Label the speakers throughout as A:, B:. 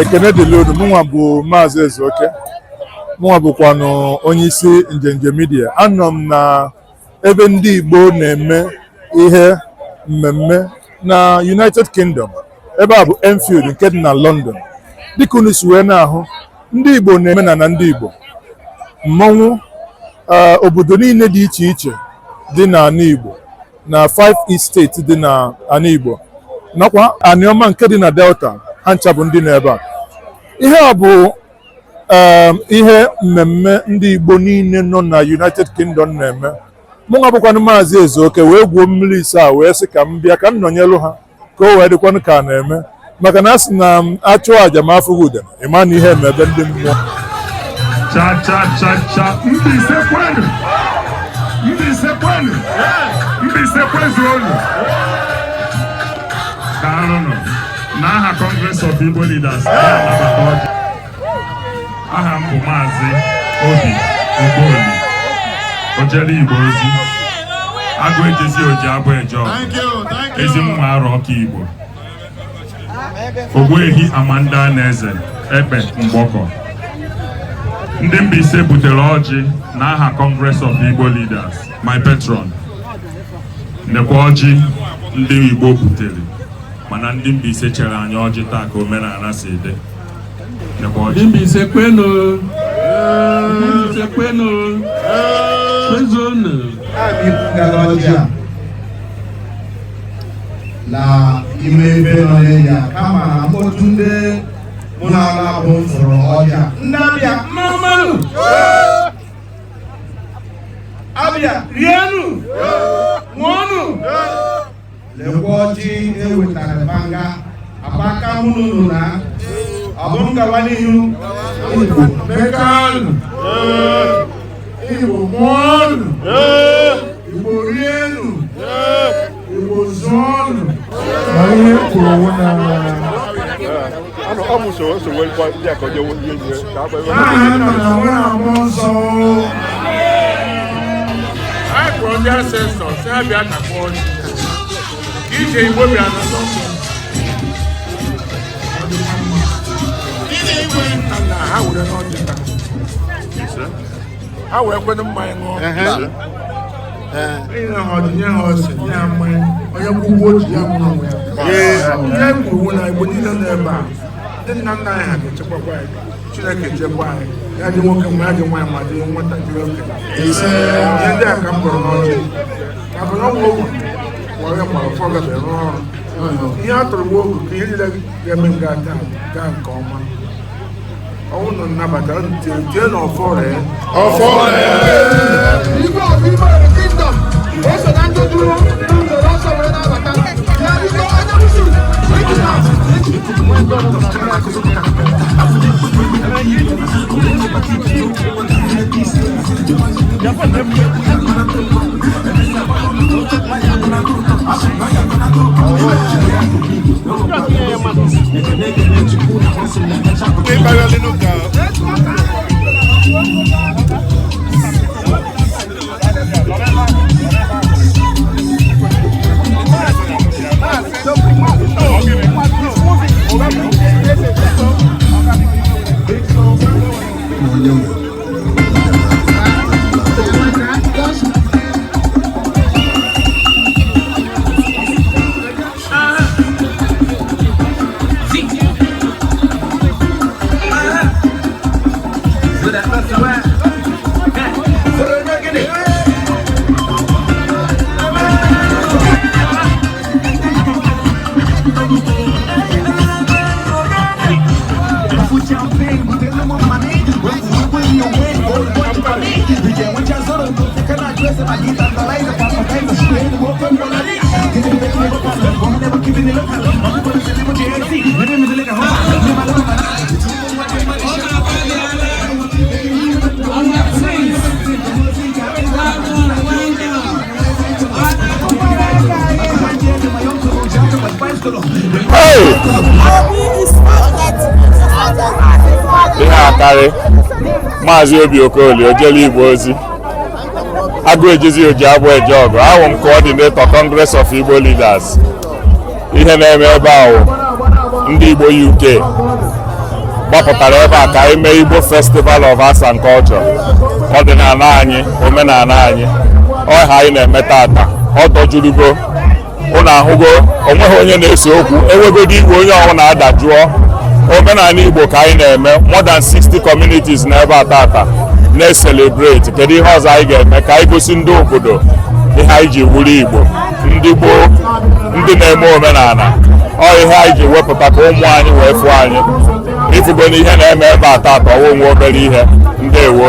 A: Ekene dịrị unu. Mụnwa bụ Maazị Ezeoke, mụnwa bụkwanụ onye isi Njenje Media. Anọ m na ebe ndị Igbo na-eme ihe mmemme na United Kingdom. Ebe a bụ Enfield nke dị na London. Dịka unu si wee na-ahụ, ndị Igbo na-eme na ndị Igbo mmọnwụ, obodo niile dị iche iche dị n'ala Igbo, na 5 estate dị n'ala Igbo nakwa Anioma nke dị na Delta, ha ncha bụ ndị nọ ebe a. Ihe a bụ ihe mmemme ndị Igbo niile nọ na United Kingdom na-eme. Mụnwa bụkwanụ Maazị Ezeoke wee gwuo mmiri ise a wee sị ka m bịa ka m nọnyelụ ha, ka o wee dịkwanụ ka a na-eme, maka na a sị na achụọ aja ma afụghị udene, ịma na ihe eme ebe ndị mmụọ.
B: Cha cha cha cha, Mbaise kwenu! Mbaise kwenu! Mbaise kwezuonu! Daalụnụ. N'aha Congress of Igbo Leaders, na-anabata ọjị. Aha m bụ Maazị Obi Okoli, ojele Igbo ozi, agụ ejezi oji abụ eje ọgụ, ezi nwa arọ ọka Igbo, Ogbuehi Amanda na Eze Ekpe Mgbọkọ. Ndị Mbaise butere ọjị n'aha Congress of Igbo Leaders. My patron, nekwa ọjị ndị Igbo butere, mana ndị Mbaise chere anyị ọjị taa ka omenala si dị. Nekwa ọjị.
C: Ndị Mbaise kwenu! Ndị Mbaise kwenu! Kwezuonu!
D: Ọjị a na ime ebe nọ n'enyi kama na mkpọtụ ndị mụ na ala bụ m fụrụ ọjị a. Ndị Abịa, mma mmanụ! Abịa rienụ, ṅụọnụ! Lekwa ọjị ewetara banga akpa mụ n'ụlọ na ọ bụ m gawa n'ihu. Igbo mekanụ! Igbo mụọnụ! Igbo rienụ! Igbo zụọnụ!
A: Ma ihe m kwuru wụ na
D: aha nna na nwa na mmụọ nsọ.
E: Anyị kpọrọ ndị ancestors sị ha bịa takwa ọjị ka ije Igbo bịa na nna ha were n'ọjị taa, ha wee kwenụ mmanya ṅụọ. Enye ha ọjị, nye ha ose, nye ha mmanya. Onye kwụ ụgwọ o ji ya nwụrụ onwe ya. Ihe anyị kwuru wụ na Igbo niile nọ ebe a, ndị nna nna anyị ha ga-echekwakwa anyị. Chineke chekwa anyị, ya dị nwoke ma ya dị nwaanyị ma dị nwata dị okenye. Ihe ndị a ka m gọrọ n'ọjị, maka na ọnwa ogwu were gbara ụfọ gabere rụọ ọrụ. Ihe a tụrụ m ogu ka ihe niile ga-eme m gaa taa gaa nke ọma. Ọnwụ nọ nnabata tie na ọfọ ree.
D: Ọfọ
F: Igwe of Igbo Kingdom, o so na ndị duru ndọrọ ọsọ were na-abata ya. Biko, onye kwụsị
A: Hey! Ihe akarị Maazị Obi Okoli, ojele Igbo ozi.
B: Agụ ejezi oji abụ eje ọgụ. Awụ m coordinator, Congress of Igbo Leaders. Ihe na-eme ebe ahụ, ndị Igbo UK gbapụtara ebe a ka anyị mee Igbo Festival of Arts and Culture. Ọdịnala anyị, omenala anyị, ọha anyị na-eme tata. Ọ dọjurugo ụnụ ahụgo, onweghị onye na-ese okwu. Enwegodo igwe, onye ọbụla adajụọ. Omenala Igbo ka anyị na-eme. More than 60 communities n'ebe a tata na-ecelebrate. Kedu ihe ọzọ anyị ga-eme ka anyị gosi ndị obodo ihe anyị ji wuru Igbo, ndị gboo, ndị na-eme omenala? Ọ ihe anyị ji wepụta ka ụmụ anyị wee fụọ anyị. Ịfụgo na ihe na-eme ebe a tata, ọwụ nwe obere ihe. Ndewo.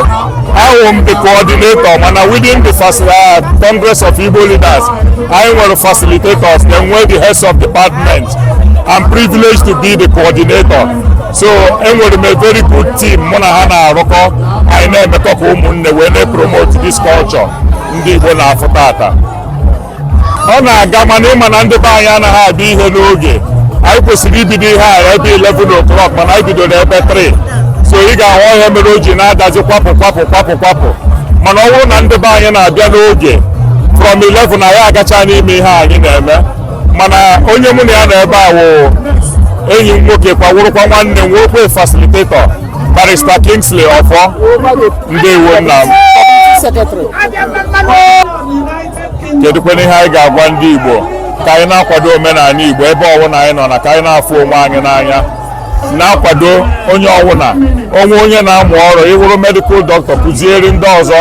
B: Ahụ m the coordinator, mana within the Congress of Igbo Leaders, anyị nwere facilitators, then nwee the heads of department. I'm privileged to be the coordinator, so enwere m a very good team mụ na ha na-arụkọ. Anyị na-emekọ ka ụmụnne wee na-promote this culture ndị Igbo na-afụ tata. Ọ na-aga, mana ịma na ndị be anyị anaghị abịa ihe n'oge. Anyị kwesịrị ibido ihe a ebe 11 o'clock, mana anyị bidoro ebe 3, so ị ga-ahụ ihe mere o ji na-adazi kwapụ kwapụ kwapụ kwapụ. Mana ọ bụrụ na ndị be anyị na-abịa n'oge, from 11 anyị agacha n'ime ihe anyị na-eme. Mana onye mụ na ya nọ ebe a wụ enyi m nwoke, kwa wụrụkwa nwanne m, wụrụkwa facilitator, Barrister Kingsley Ọfọ. Ndewo, nna m. Kedụkwana ihe anyị ga-agwa ndị Igbo? Ka anyị na-akwado omenala Igbo ebe ọwụna anyị nọ, na ka anyị na-afụ onwe anyị n'anya, na-akwado onye ọwụna onwe. Onye na-amụ ọrụ, ịwụrụ medical doctor, kụziere ndị ọzọ.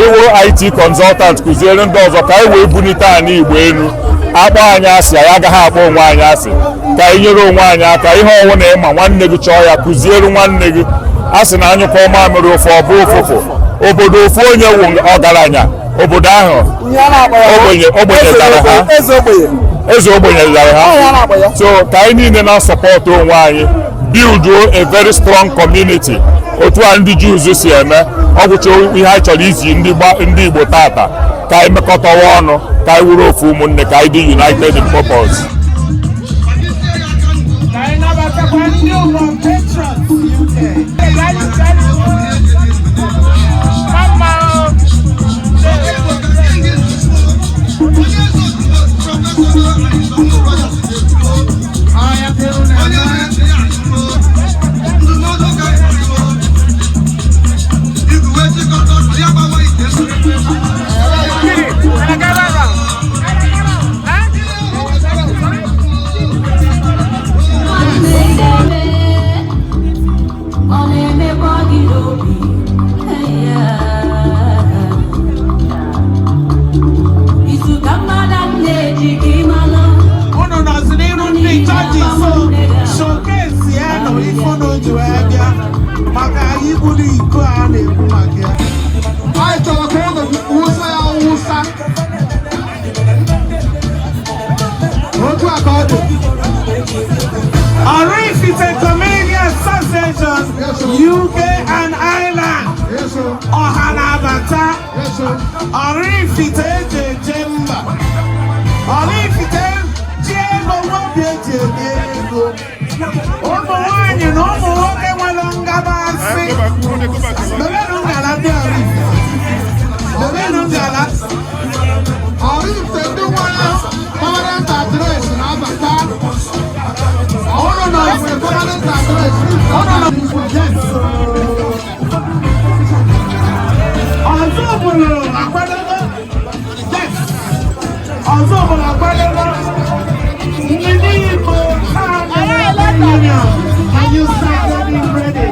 B: Ịwụrụ IT consultant, kụziere ndị ọzọ, ka anyị wee bunite anyị Igbo elu. Akpọ anyị asị, anyị agaghị akpọ onwe anyị asị. Ka anyị nyere onwe anyị aka. Ihe ọwụna ịma, nwanne gị chọọ ya, kụziere nwanne gị. A sị na anyụkọ mamịrị ofu, ọ bụ ụfụfụ. Obodo ofu onye wụ ọgaranya, obodo ahụ ogbenye ogbenye dara ha.
G: Eze ogbenye.
B: Eze ogbenye dara ha. So ka anyị niile na-asupport onwe anyị, build a very strong community, otu a ndị Jews si eme. Ọ gwụcha ihe anyị chọrọ izi ndị Igbo tata, ka anyị mekọtawa ọnụ, ka anyị wuru ofu ụmụnne, ka anyị dị united in purpose.
H: Ka anyị nabatakwa ndị ụlọ Patrons UK. Mama o.
I: Ọ na-emekwa gị n'obi ya. Izu ka mmadụ na-eji gị mara.
H: Unu nọzi n'iru ndị judges, so showcase ya nọ ife unu ji wee bịa maka iburu iko a na-ekwu maka ya.
F: Anyị chọrọ ka ụnụ wụsa ya wụsa. Otu a ka ọ dị.
H: Oraifite Community Association, UK and Ireland. Ọha na-abata. Oraifite eji eje mba. Oraifite ji ego nwobi eji eri ego. Ụmụ nwanyị na ụmụ nwoke nwere ngabasị. Mebenụ ngala, ndị Oraifite. Mebenụ ngala.
F: Oraifite ndị nwere permanent address na-abata.
H: Ụnụ nọ.
F: Nwere permanent address.
H: Ụnụ nọ. Yes. Ọzọ obodo akwadogo. Yes. Ọzọ obodo akwadogo. Ndị Igbo Union, are you start getting ready?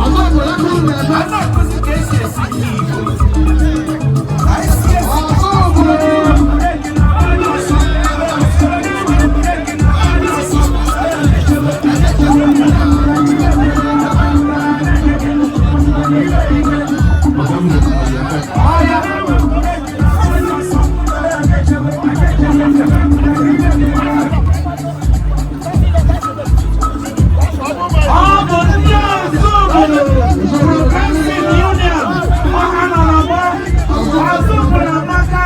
F: Ọzọ obodo ebe unu na-eme. Ọzọ obodo.
H: Ọ bụ ndị ọzọ obodo Progressive Union, ọha nọ n'ọgbọ. Ọzọ obodo amaka.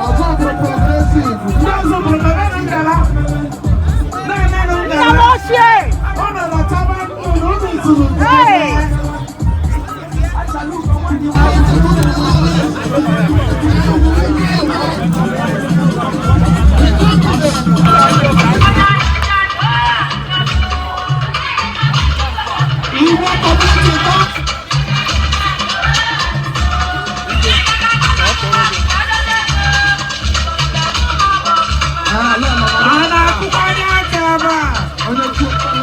F: Ọzọ obodo progressive.
H: Ndị ọzọ obodo, mebenụ ngala. Na-emenụ ngala. Ụnụ lọtaba unu, unu zuru nke. Igbo community talk. A na-akụkwanye aka ebe a.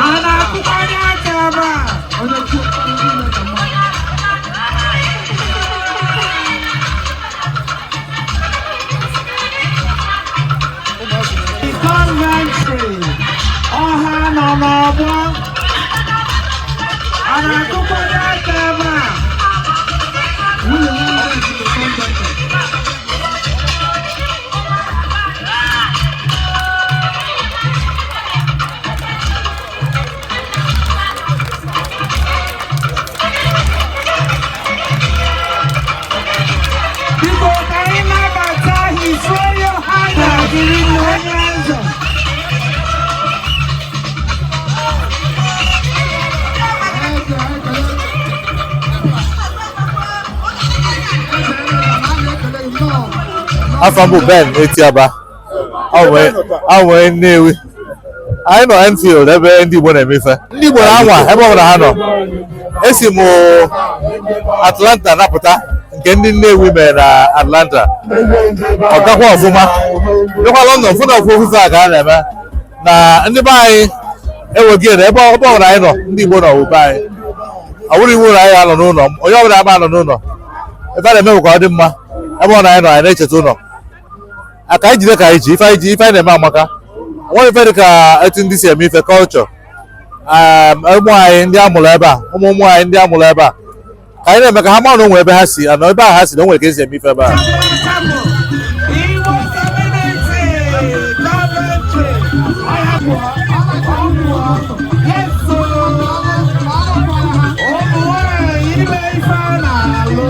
H: A na-akụkwanye aka ebe a. Coventry, ọha nọ n'ọgbọ. A na-akụkwanye aka ebe a. Biko ka anyị nabata His Royal Highness onye eze.
G: Afọ m bụ Ben Etiaba. Awụ onye Nnewi. Anyị nọ Enfield ebe ndị Igbo na-eme ife. Ndị Igbo na-anwa ebe ọbụla ha nọ. Esi m Atlanta napụta nke ndị Nnewi mere na Atlanta. Ọ gakwa ọfụma. Dịkwa London fụ na ofu ofufe a ka a na-eme. Na ndị be anyị enweghị ebe ebe ọbụla anyị nọ, ndị Igbo nọ be anyị. Ọ bụrụ iwu na anyị anọ n'ụlọ, onye ọbụla ama anọ n'ụlọ. Ebe a na-eme bụ ka ọ dị mma. Ebe ọ na anyị nọ, anyị na-echeta ụlọ. Aka anyị jide ka anyị ji ife, anyị ji ife anyị na-eme amaka. Onweghị ife dị ka etu ndị si eme ife kọlchọ. Ụmụ anyị ndị amụrụ ebe a, ụmụ ụmụ anyị ndị amụrụ ebe a, ka anyị na-eme ka ha mara na onwe ebe ha si ana, ebe a ha si na onwere ka esi eme ife ebe a.
H: Igbo community, Coventry. Yes, so ụmụ nwanyị ime ife a na-alụ.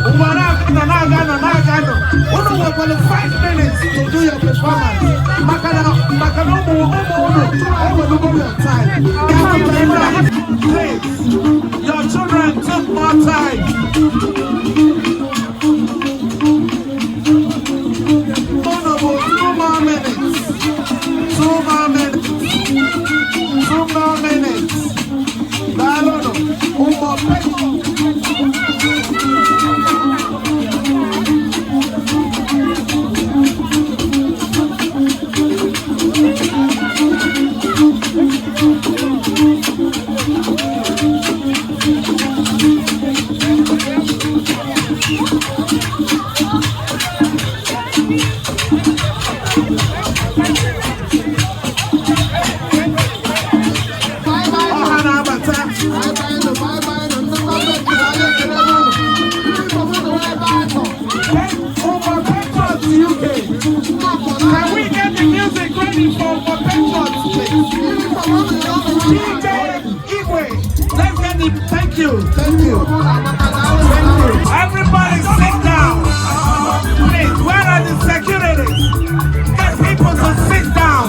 H: Ụgbọrọ na na-aga nọ na-aga nọ. Unu nwekwara 5 minutes to do your performance. Maka na ụmụ ụmụ unu ewelugo your time. Please, your children took more time. Unu bụ 2 more minutes. 2 more minutes. 2 more minutes. Daalụnụ. Ụmụ. Ọha na-abata. Ụmụ Patriots UK. Can we get the music ready for Patriots, please? DJ Igwe, let's get the, thank you, thank you. Thank you. Everybody sit down. Please, where are the securities? Get people to sit down.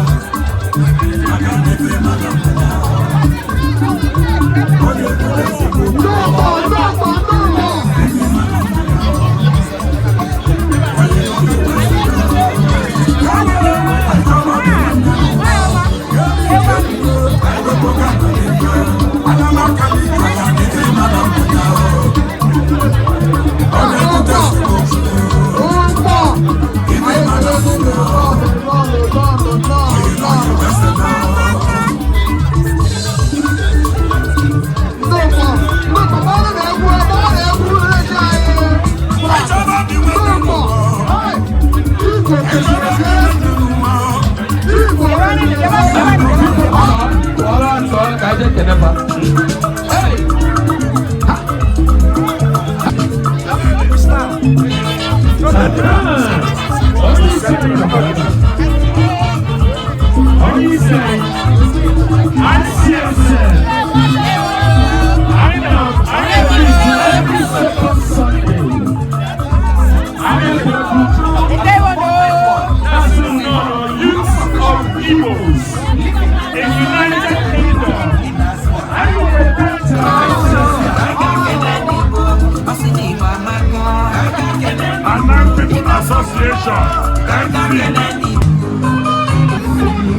B: ndị Igbo.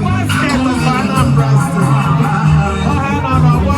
H: Basket of Anambra State. Ọha nọ n'ọgbọ.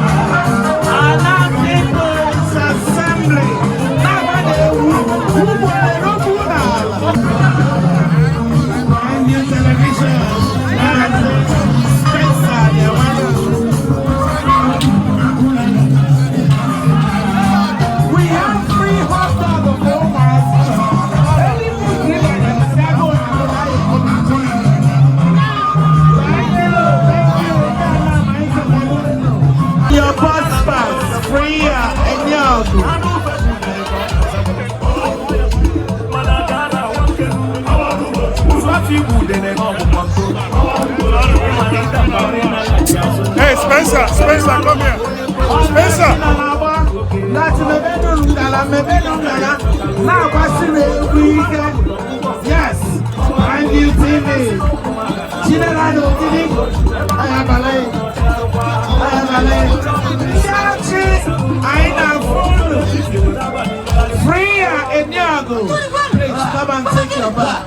H: Ana People's Assembly. Na-agba na-ewu, ụmụ erokwu n'ala. New television. Maazị Spencer Nyewanụ. We have free hot dog for ụmụazị. Any food dealer that go Thank you, thank you. Your bus pass, free and young.
A: Hey, Spencer, Spencer, come here. Spencer.
H: Láti mebenu ngala mebenu ngala na-agbasiri egwu ike. Yes, New TV. Chinera na Ogidi. Ayabalị. Ayabalị. Chachi anyị na-afụ unu. Freya Enyago. Please come and take your bath.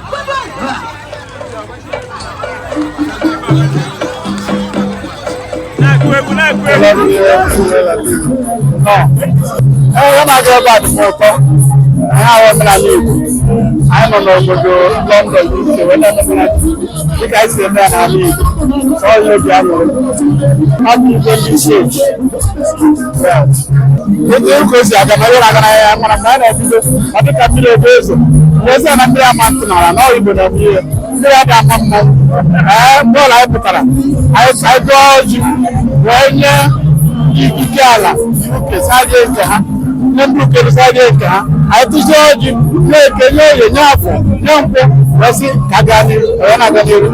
G: Ee, ọ na-aga ebe a dị m ụtọ. Anyị ahụ omenala Igbo. Anyị nọ n'obodo London, UK, wee na-eme omenala Igbo dịka anyị si eme ya n'ala Igbo. Ọ ihe obi aṅụrị. Abụ Igbo ndị isi eji. Etu ka o si aga na ihe na-aga n'ahịa mana mgbe anyị na-ebido ọ dịka mmiri ebe ezo. Mgbe ezi na mmiri ama ntụ n'ala na ọ Igbo na-eme ihe. Mmiri ada ama mmanwụ. Ee, mgbe ọla anyị pụtara, anyị gụọ ọjị wee nye ikike ala UK sadie nke ha nye ndị ukere sadie nke ha anyị tụzie ọjị nye eke nye oye nye afọ nye nkwụ wee sị ka gaa n'iru onye na-aga n'iru.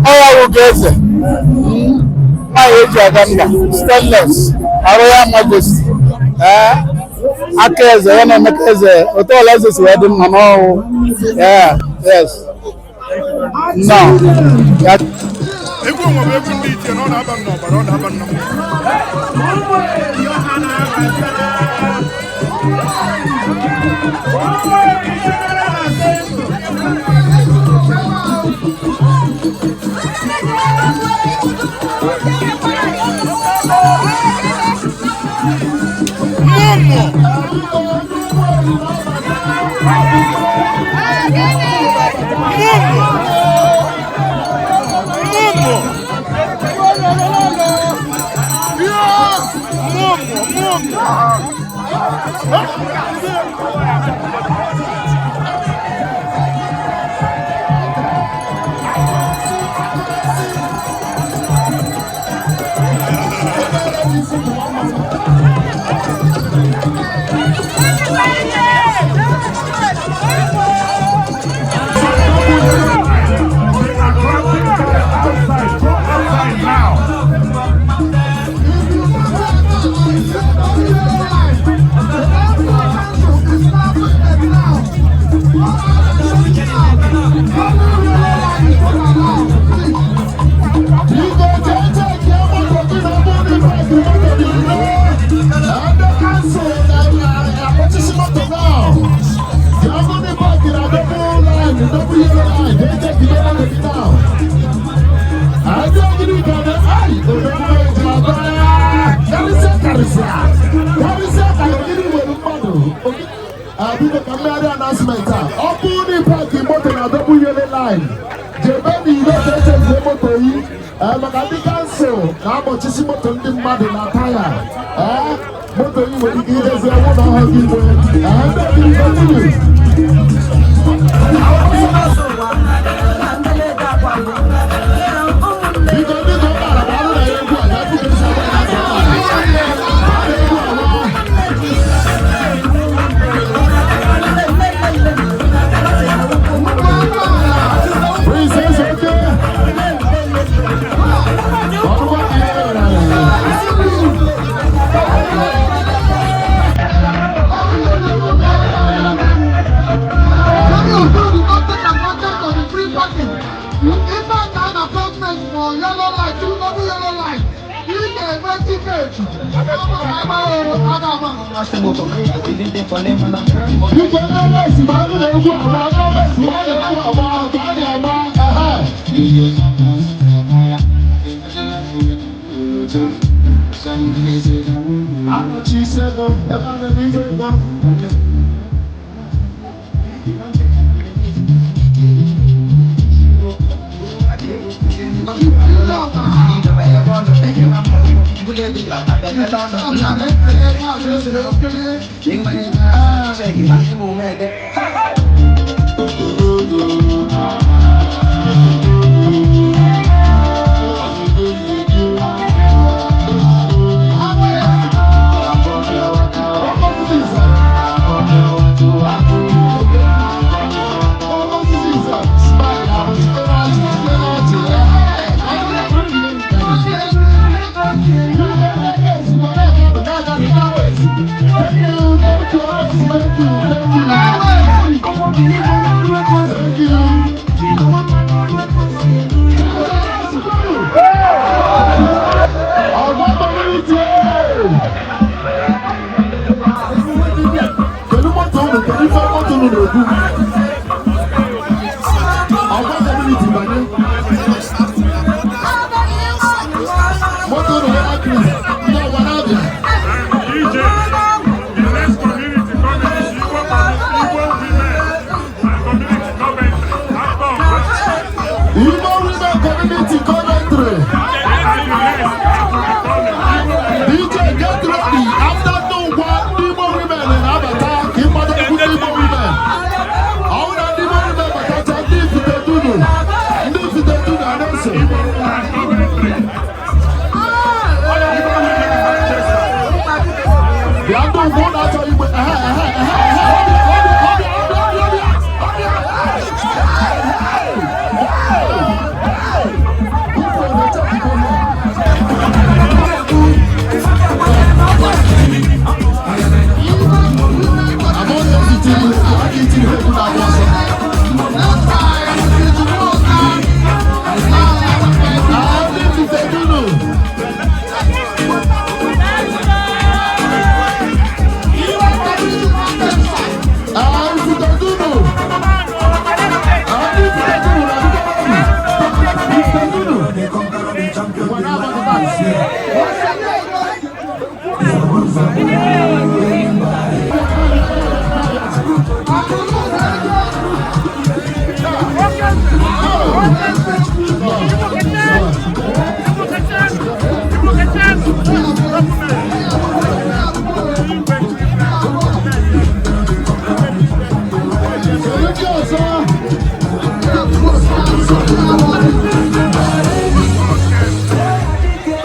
G: Ọya wụ eze nwaanyị eji aga mba stainless arụ ya majesty. Ee, aka eze ya na-eme ka eze otu ọla eze si wee dị mma n'ọwụ. Yeah, yes. No. Ya.
A: Egwu onwe bụ egwu ndị ichie na ọ na-aba m n'ọbara, ọ na-aba m na mmụọ. Mmụọ mmụọ. Mmụọ mmụọ. Mmụọ mmụọ. Mmụọ mmụọ, mmụọ mmụọ.
F: Biko ka mmegharị announcement a ọ bụrụ na ịpaki moto na double yellow line jebe na ire ka echezie moto yi maka ndị kansụl. Council na-agbachisi moto ndị mmadụ na taya. Ee, moto ị nwere ike ijezi ọnwụ na ọhụrụ gị nwe. Ee, ndị ekiri continue. Biko ndị ka ọ gbara gbarụ na ya egwu a, ya biko esi agba ya afọ a. Gbara egwu a nwa. Princess Oke. Ọrụkwa Biko ndị esi gbarụ na egwu agba, ndị esi gbarụ na egwu agba, ka a na-agba, ehe. Kedu moto unu? Kedu ife moto unu na-ebu? Ọgwa community banye. Moto unu nwere akịrị, ndị ọgwa na-abịa.
B: DJ, the next community coming is Igbo, Igbo women and community Coventry. After
F: Igbo Women Community Coventry.
B: They are the next to be coming. Igbo women.
F: DJ, get ready. After Ndụgwa, ndị Igbo women na-abata ka ịkwado egwu ndị Igbo women. Ọ bụrụ na ndị Igbo women batacha, ndị Ifitedunu, ndị Ifitedunu a na-eso.
B: Igbo women Coventry. Igbo women Manchester.
F: Bịa ndị ugwu na-achọ igbe. Ehe, ehe, ehe, ehe.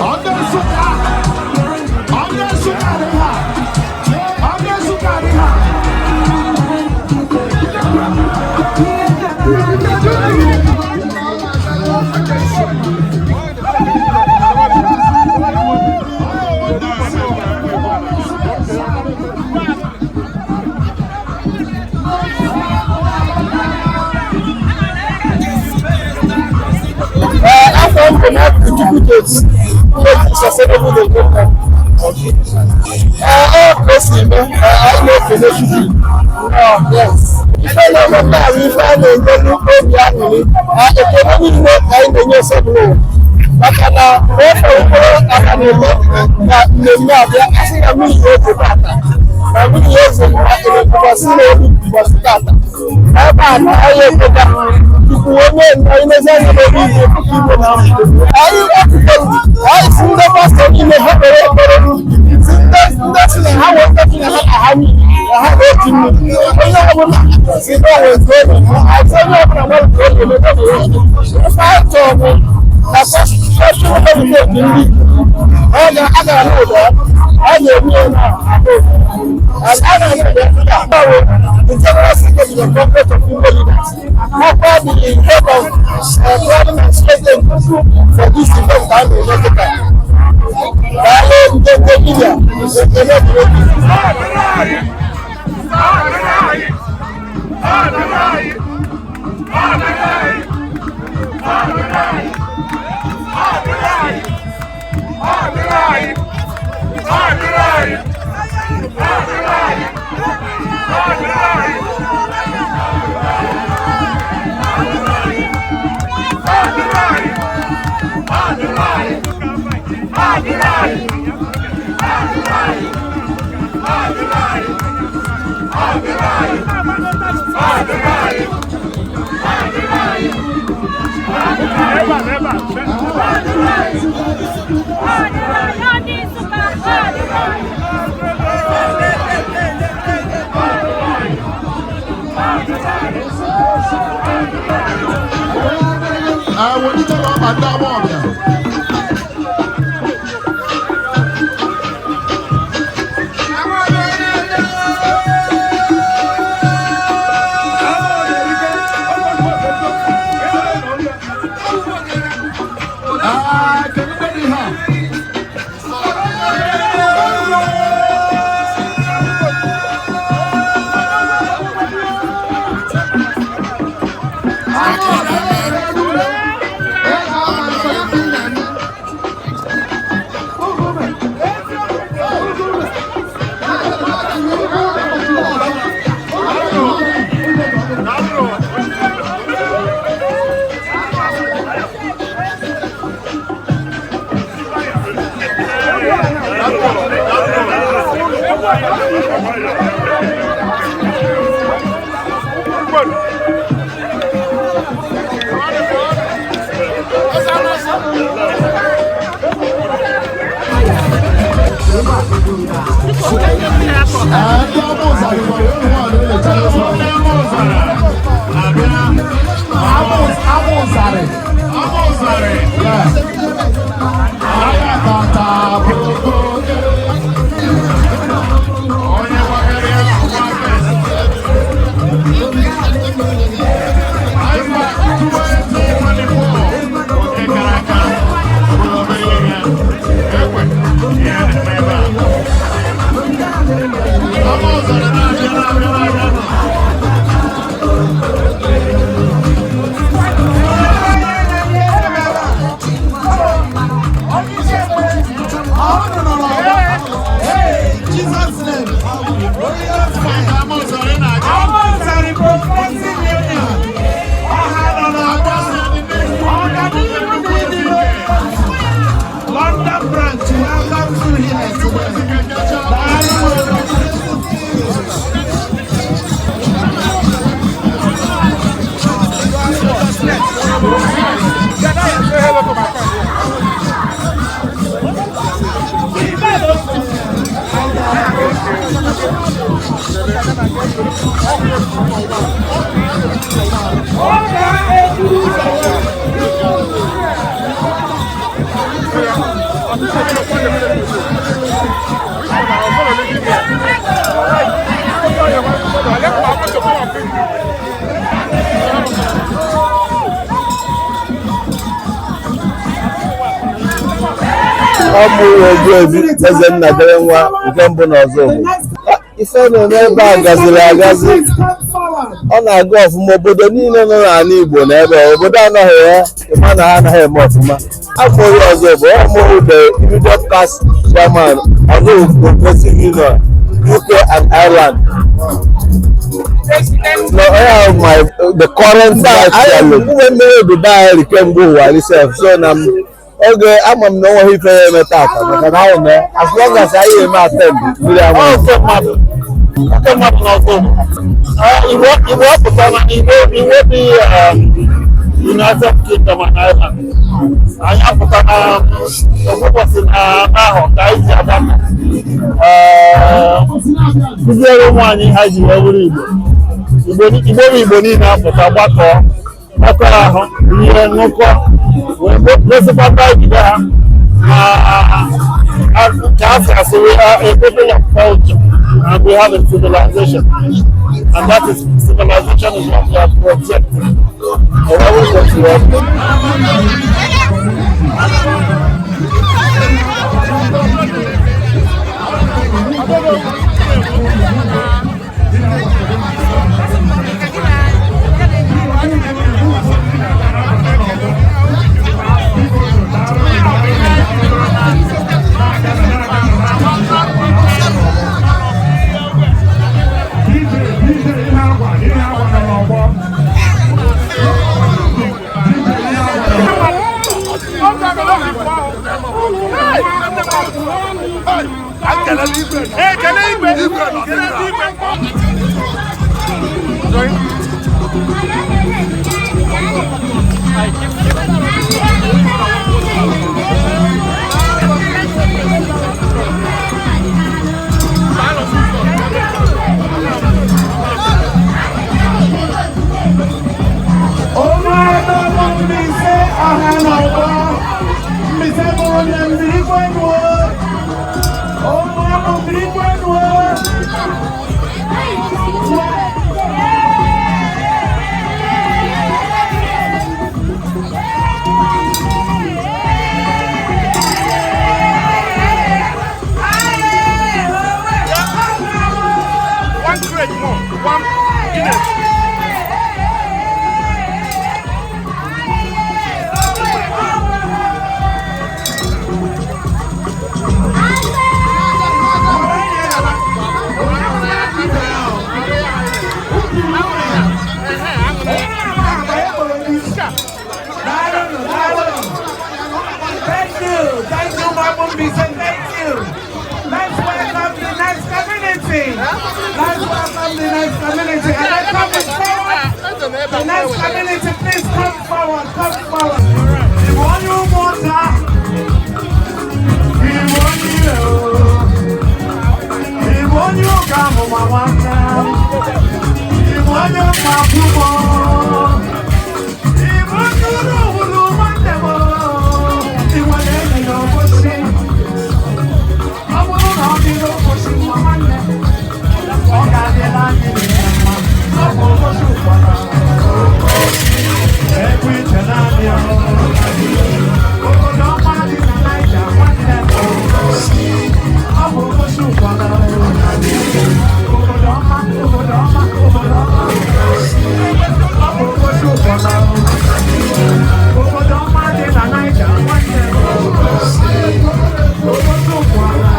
F: Ọbịa, ọbịa, ọbịa, ọbịa, ọbịa, ọbịa, ọbịa.
J: Afọ m bụ na Chukwu Sustainable Development. Ee, ọ ka o si eme, anyị na-ekele Chukwu. Yes. Ife na-eme taa bụ ife a na-enye n'obi aṅụrị. Ekele niile ka anyị na-enye Osebụlụwa. Maka na ofe mkpụrụ aka na-eme na mmemme abịa, a sị na mmiri ga-ezo tata. Na mmiri ga-ezo na elekwakwasị n'obi. Ụbọchị tata ebe a na anyị ekweta tupu onye anyị mezi anyị n'obi igwe tupu igwe na anyị ekwutere. Anyị si ndị pastọ niile ha kpere ekpere, si ndị si na ha wee ndị na ha ka ha na ha na-eti mmiri, onye ọbụla si na onwe nke obi anyị, onye ọbụla nwere nke obi eme ebe ife anyị chọrọ bụ na cultural heritage ndị Igbo ọ ga-agara n'ụlọ a ga-eme ya na and I know the General Secretary of the Congress of Igbo Leaders, Papa, the head of planning and scheduling for this event and the America. Daalụ Njenje Media, ekele dịrị gị.
F: Welite ọba ndị Amawbia. Kedu ndị dị ha? Ndị Amawbia gwara unu nwaanyị na-eche ebe a. Amawbia. Yeah. Ayakata boko.
H: London branch, welcome to here today.
G: Ọ bụ Ogbuebi Ezenna dere nwa nke mbụ na ọzọ obodo. Ife na-eme ebe a gaziri agazi, ọ na-aga ọfụma. Obodo niile nọ n'ala Igbo na ebe obodo anaghị ya ịma na ha anaghị eme ọfụma. Amụghị ọzọ bụ ọmụghị the immediate past chairman ọzọ Progressive Union UK and Ireland. No, I have my the current vice chairman. Ụmụ mmiri obodo anyị kemgbe ụwa sef, so na m oge ama m na o nweghị ife ya eme tata, maka na ahụ na as long as anyị eme attend mmiri ama.
J: Oke mmadụ n'ọzọ. Igbo Igbo apụtala Igbo Igbo dị United Kingdom and Ireland. Anyị apụtala ụbọchị na ahụ ka anyị ji agbakọ kụziere ụmụ anyị ha ji wee bụrụ Igbo. Igbo Igbo bụ Igbo niile apụta gbakọọ gbakọ ahụ ihe ṅụkọ wee gosikwa ndị jide ha na ka a sị asị, we are a people of culture and we have a civilization, and that is civilization is what we are projecting. Or what we are.
B: DJ, DJ, ihe agwa, ihe agwa nọ n'ọgbọ. DJ, ihe agwa nọ.
H: Ụmụada Mbaise ọha na ụgbọ Mbaise bụrụ na mmiri kwenuo ụmụaka mmiri kwenuo.
E: One crate more. One Guinness.
H: Thank you. Thank you, Mama Mbise. Thank you. Let's welcome the next community. Let's welcome the next community. And then coming forward, the next community, please come forward. Come forward. Igbo onye ụmụnta. Igbo onye ire o. Igbo onye ụka amụma nwanne. Igbo onye mmakwụkwọ. Igbo onye uru wuru nwanne m. Igbo na-enye n'obosi. Ọ bụrụ na ọ dị n'obosi nwa nwanne, ọ ga-adịla anyị niile mma. Ọ bụ obosi ụkwara. Ekwe iche naanị ọ. Obodo ọma dị na Naija nwanne m. Ọ bụ obosi ụkwara. Obodo ọma, obodo ọma, obodo ọma. Ọ bụ obosi ụkwara. Obodo ọma dị na Naija nwanne m. Obosi ụkwara.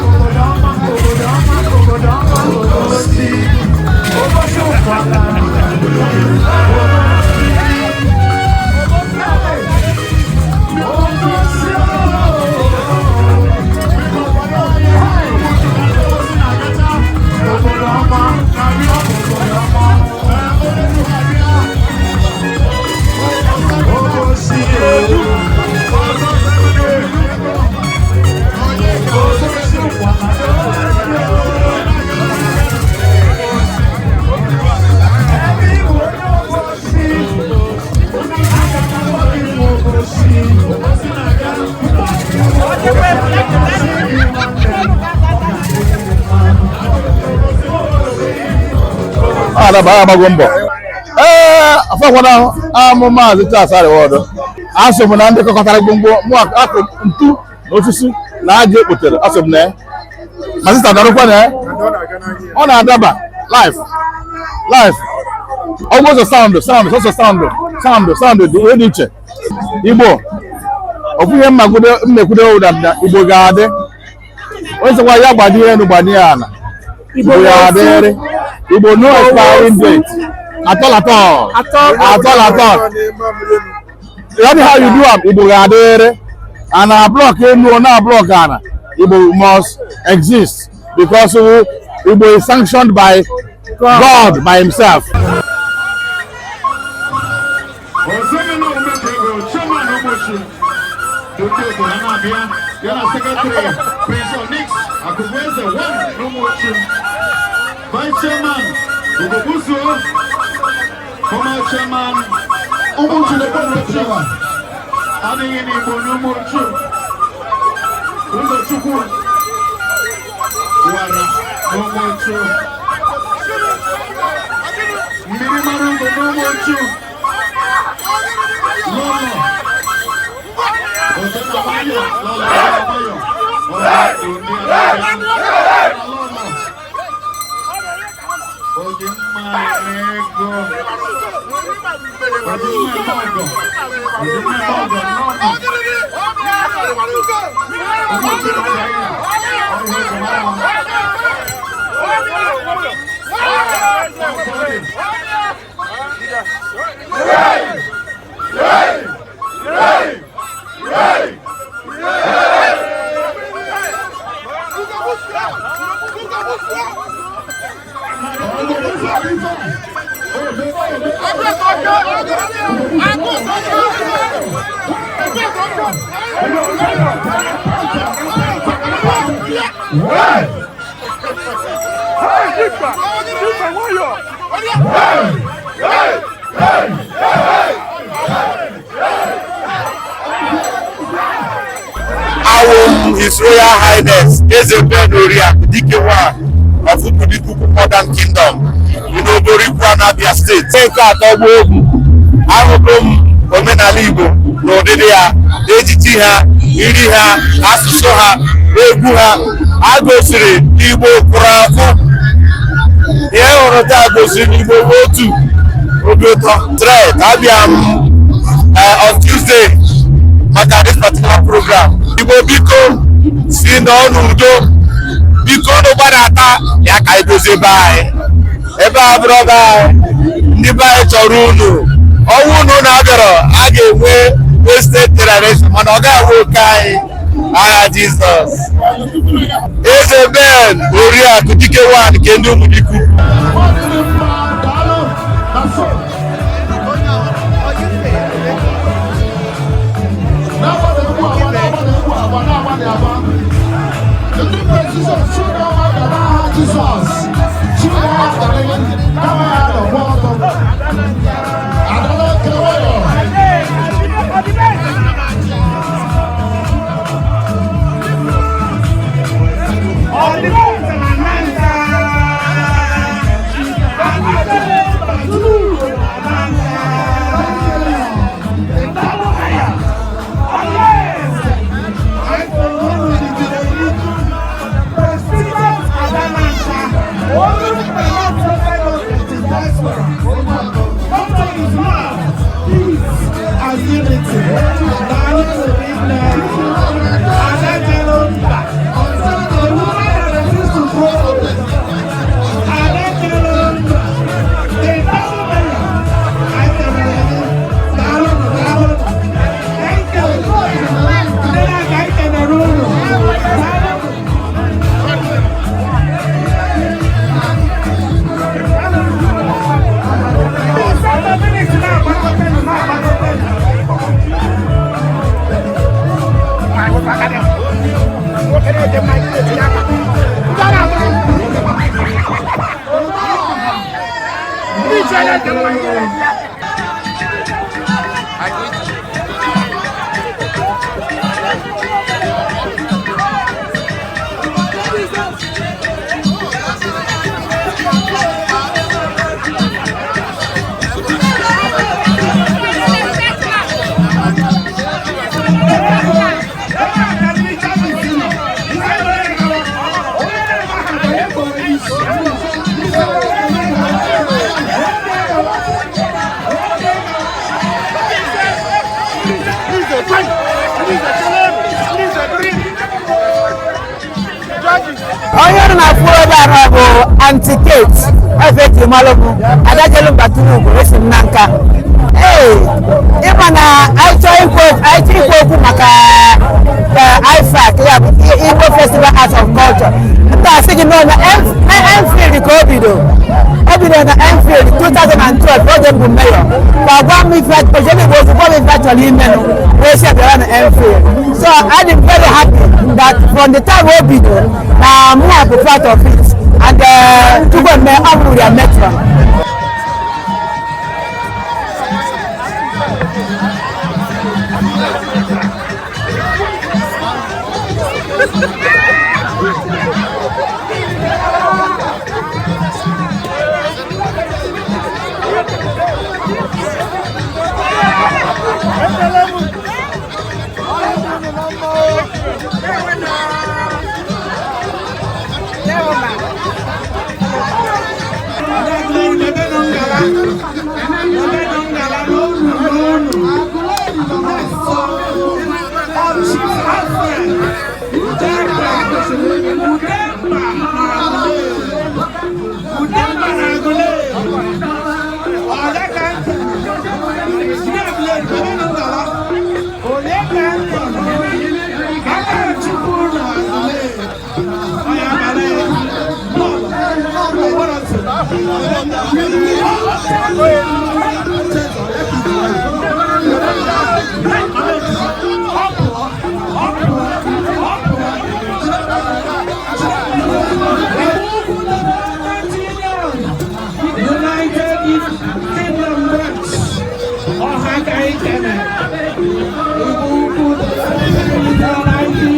H: Obodo ọma, obodo ọma, obodo ọma, obosi. Obosi ụkwara. Obosi. Obodo ọma, obodo ọma, obosi. Obosi ụkwara. Ebe ịbụ onye obosi, aga m akpọ gị nwa obosi. Obosi gị nwanne m.
G: Adaba agbago mbọ. Ee, afọkwana amụ Maazị Charles Arịwọdụ. Asọ m na ndị kọkọtara gbomgbo mụ akụ ntu na osisi na aja ekpotere. Asọ m na ya ma sista darụkwa na ya ọ na-adaba life life ọgbọzọ sound sound sọsọ sound sound sound dị ihe dị iche. Igbo ofu ihe mmakwudo mmekwudo ụda na Igbo ga-adị. Onye sịkwa ya gbanye elu gbanye ya ala, Igbo ga-adịrị. Igbo no expiring date at all, at all, at all, at all. Anyhow you do am, Igbo ga-adịrị. And na block elu na block ana, Igbo must exist because
K: Igbo is sanctioned by God by himself.
F: Vice Chairman, Ugobuso, former Chairman, Umuchu, adịghị n'Igbo n'Umuchu, Ụzọchukwu, wara n'Umuchu, mmiri mara ugo n'Umuchu, Lọlọ, Otenawayo, Lọlọ Otenawayo, Ọlọ Lọlọ. Ojimma ego. Ojimma ego. Ojimma ego.
L: Awụ His Royal Highness Eze Ben Oriakụ Dike I of Umudikwukwu Modern Kingdom dị n'Oboro Ikwu Abia Steeti. Nke atọ gboo egwu ahụgo m omenala Igbo na ụdịdị ya, ejiji ha, nri ha, asụsụ ha, egwu ha. A gosiri Igbo kwụrụ akwụ. Ihe hụrụ taa gosiri na Igbo bụ otu obi ụtọ. Tret abịa m on Tuesday maka this particular program. Igbo biko si n'ọnụ udo, biko unu gbadata ya ka anyị dozie be anyị. Ebe a bụrụ be anyị, ndị be anyị chọrọ unu. Ọnwụ unu na-abịarọ, a ga-enwe wasted generation, mana ọ ga-awụ oke anyị. Agha Jizọs. Eze Ben Oriakụ Dike I nke ndị Umudikwukwu.
M: Onye ọrụ na-afụ ebe a bụ Aunty Kate Efeti Malụbụ Adajelu Baturugu esi m na nka. Ee, ịma na anyị chọọ ikwu okwu maka IFAC, ya bụ Igbo Festival Arts of Culture, nta asị gị nọ na bidoro na Enfield 2012 oge m bụ mayor, ka gwa m ife ojebe Igbo ozugbo m ife chọrọ imenụ wee si bịara na Enfield. So I am very happy that from the time o bidoro na mụ bụ part of it and tupu mme ọ bụrụ ya metron.
H: United Kingdom Branch, Ọhaka Ikene, Igbo Ukwu ITU,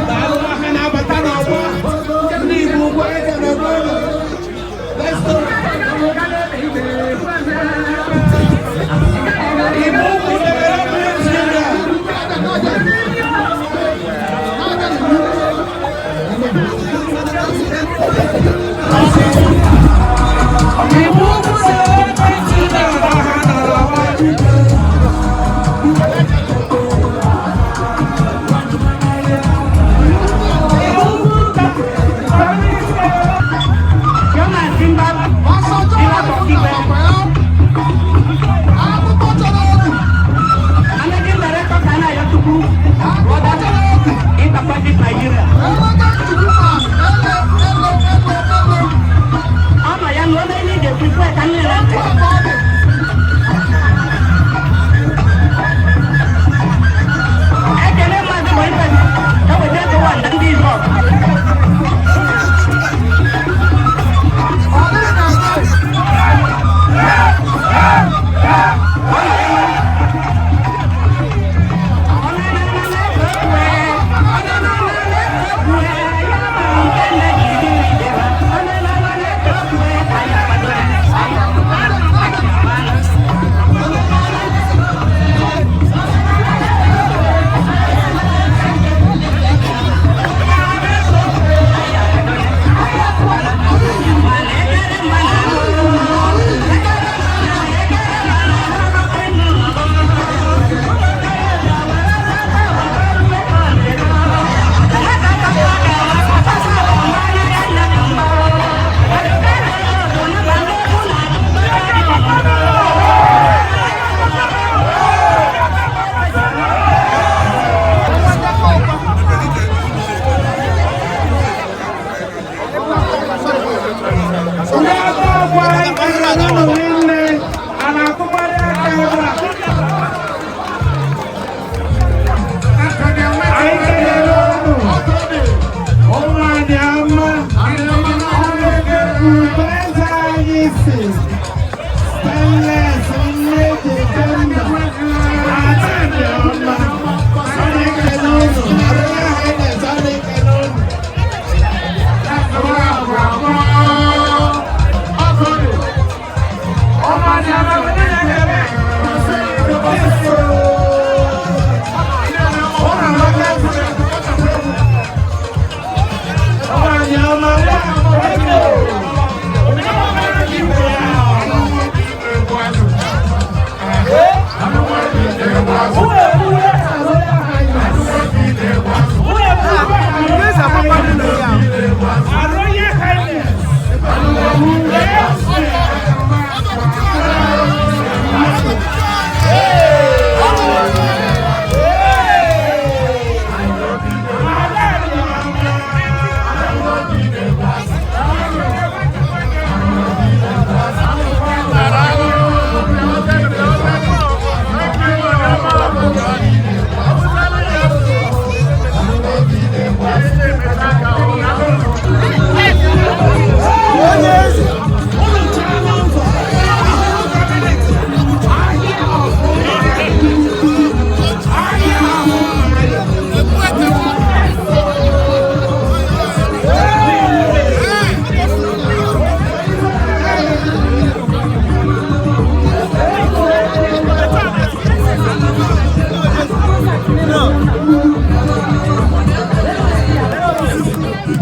H: daalụ ha na-abata n'ọgbọ, ndị Igbo Ukwu ekene. Let's go.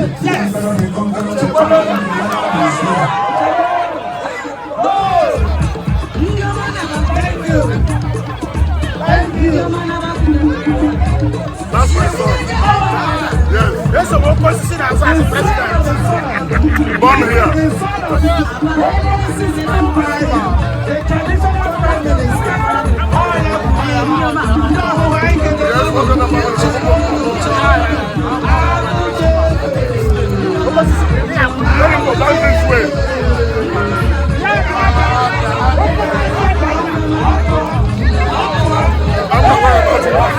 H: Yes. Thank you. Thank you.
E: That's my son. Yes. Yes, I'm going to sit as president. Born here. Yes, we're gonna Let him go down this way. I'm not worried about it.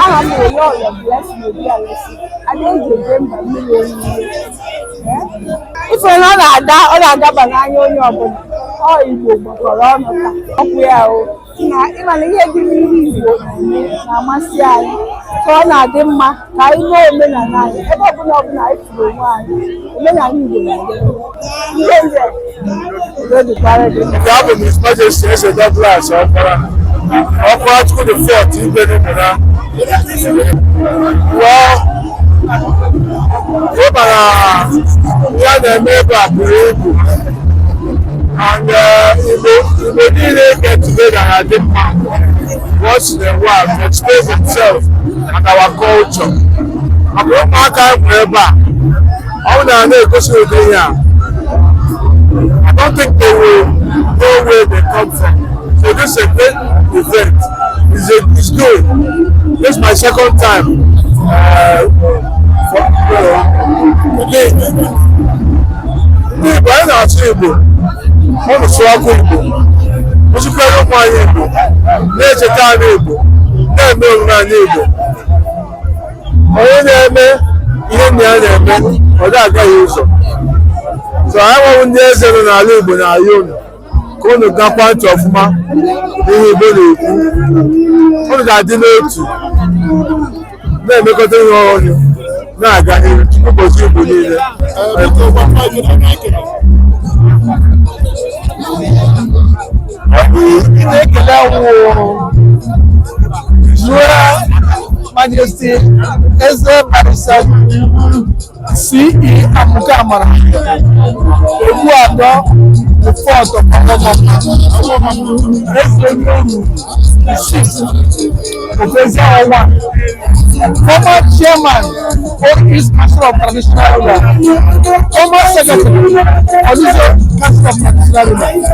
N: Aha m bụ Lọlọ Blessing Obialesi, Adaeze eje mba mmiri onyinye. Ife na ọ na-ada ọ na-adaba n'anya onye ọbụla. Ọ Igbo gbakọrọ ọnụ taa ọkwụ ya o na ịma na ihe dị n'ihu Igbo na-eme na-amasị anyị ka ọ na-adị mma ka anyị mee omenala anyị ebe ọbụla ọbụla anyị furu onwe anyị omenala Igbo na-adị ndị nze udo dịkwara gị.
A: Nke a bụ His Majesty Eze Douglas Ọkpara Ọkpara Chukwu the fourth Igwe n'Ụmụna. Well, ịma na ya na-eme ebe a buru ibu and Igbo Igbo niile get together na-adị mma once in a while to express themselves and our culture. Maka ụmụaka nwere ebe a, ọ bụ na na-egosi ụdị ihe a, I don't think they will know where they come from. So this is a great event. It's good. This is my second time for today. Ndị Igbo anyị na-asụ Igbo, ọ na-asụ akụ Igbo, kụzikwere ụmụ anyị Igbo, na-echeta anyị Igbo, na-eme omume anyị Igbo. Onye na-eme ihe nna ya na-eme, ọ dị agaghị ụzọ. So anyị nwewu ndị eze nọ n'ala Igbo na-ayọ unu ka unu gakwa ntị ọfụma n'ihe Igbo na-ekwu. Unu ga-adị n'otu na-emekọta ihe ọnụ na-aga n'ihu Chukwu gozie Igbo niile.
J: Ị na-ekele wụ Royal Majesty Eze Barrister C.E. Amuka Amara Ogbuadọ the fourth of Ọmọmọ Eze Onyeoru the sixth of Ezeawa, former chairman Old East Council of Traditional Rulers, former secretary Oluso Council of Traditional Rulers.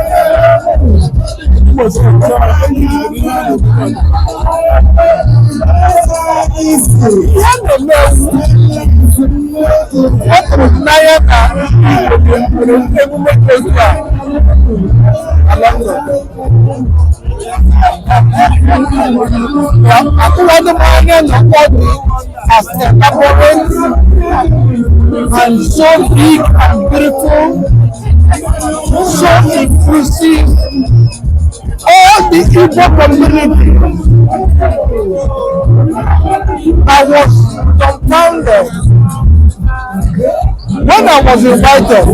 J: Ihe na-eme ewu ọ tụrụ m n'anya na Igbo nwere emume dị otu a na London. Atụwadị m anya na ọ dị as elaborate and so big and beautiful, so inclusive. All the Igbo community, I was dumbfounded when I was invited.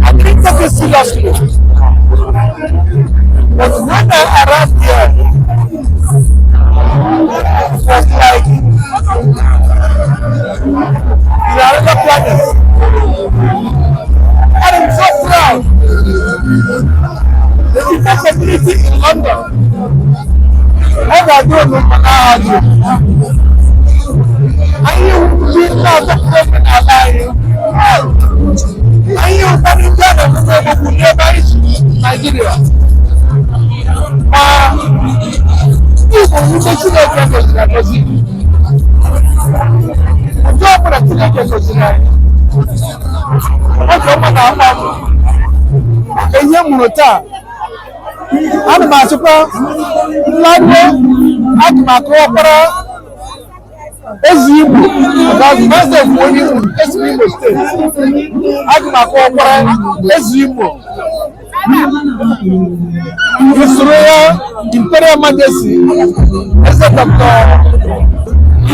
J: I didn't take it seriously. But when I arrived here, it was like in another planet. And I'm so proud. The Igbo community in London, ọ ga-adị unu mma n'aha Jizọs. Anyị ndị na-adọpụta omenala anyị. Anyị ụfọdụ ndị a na-ememe egbugbu n'ebe anyị si Naịjirịa. Ma ndị Igbo ndị Chineke gọziri agọzi. Ụdị ọbụla Chineke gọziri anyị. Oge ọma na-akpa m maka ihe m mụrụ taa. Ana m asịkwa nlaruo aga m akọwakwara eze Igbo because myself bụ onye Imo, esi m Imo steeti. Aga m akọwakwara eze Igbo usoro ya Imperial Majesty Eze Dr.